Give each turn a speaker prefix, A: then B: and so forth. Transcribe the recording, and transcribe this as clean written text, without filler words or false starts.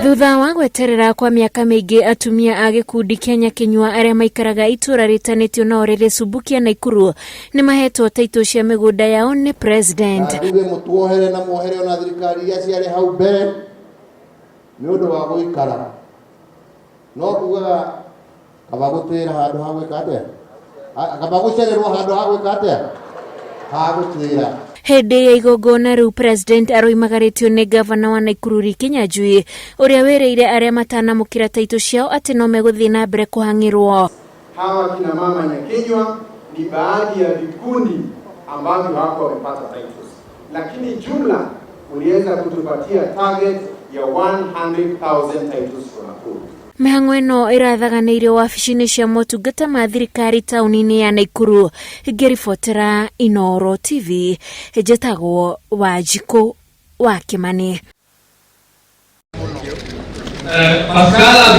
A: Thutha wa gweterera kwa mĩaka mĩingĩ, atumia a gĩkundi kĩa Nyakinyua arĩa maikaraga itũũra rĩtanĩtio na ũrĩrĩ Subukia, Naikuru, nĩ mahetwo taitũ cia mĩgũnda yao nĩ president.
B: Na njuge mũtuohere na muohere ona thirikari iria ciarĩ hau mbere nĩ ũndũ wa gũikara no kugaga kaba gũtĩra handũ ha gwĩka atĩa, kaba gũcererwo handũ ha gwĩka atĩa, ha gũtĩra.
A: Hĩndĩ ya igongona rĩu, president aroimagarĩtio nĩ gavana wa Naikuru Lee Kinyanjui, ũrĩa wĩrĩire arĩa matanamũkĩra taitũ ciao atĩ no megũthiĩ na mbere kũhang'ĩrwo.
C: Hawa kina mama Nyakinyua ni baadhi ya vikundi ambavyo hawakuwa wamepata titles, lakini jumla uliweza kutupatia target ya 100,000 titles for Nakuru.
A: Mĩhang'o ĩno ĩrathaganĩirio wabici-inĩ cia motungata ma thirikari taũni-inĩ ya Naikuru. Ngĩribotera Inooro TV, njĩtagwo Wanjikũ wa Kĩmani.
D: Pascal.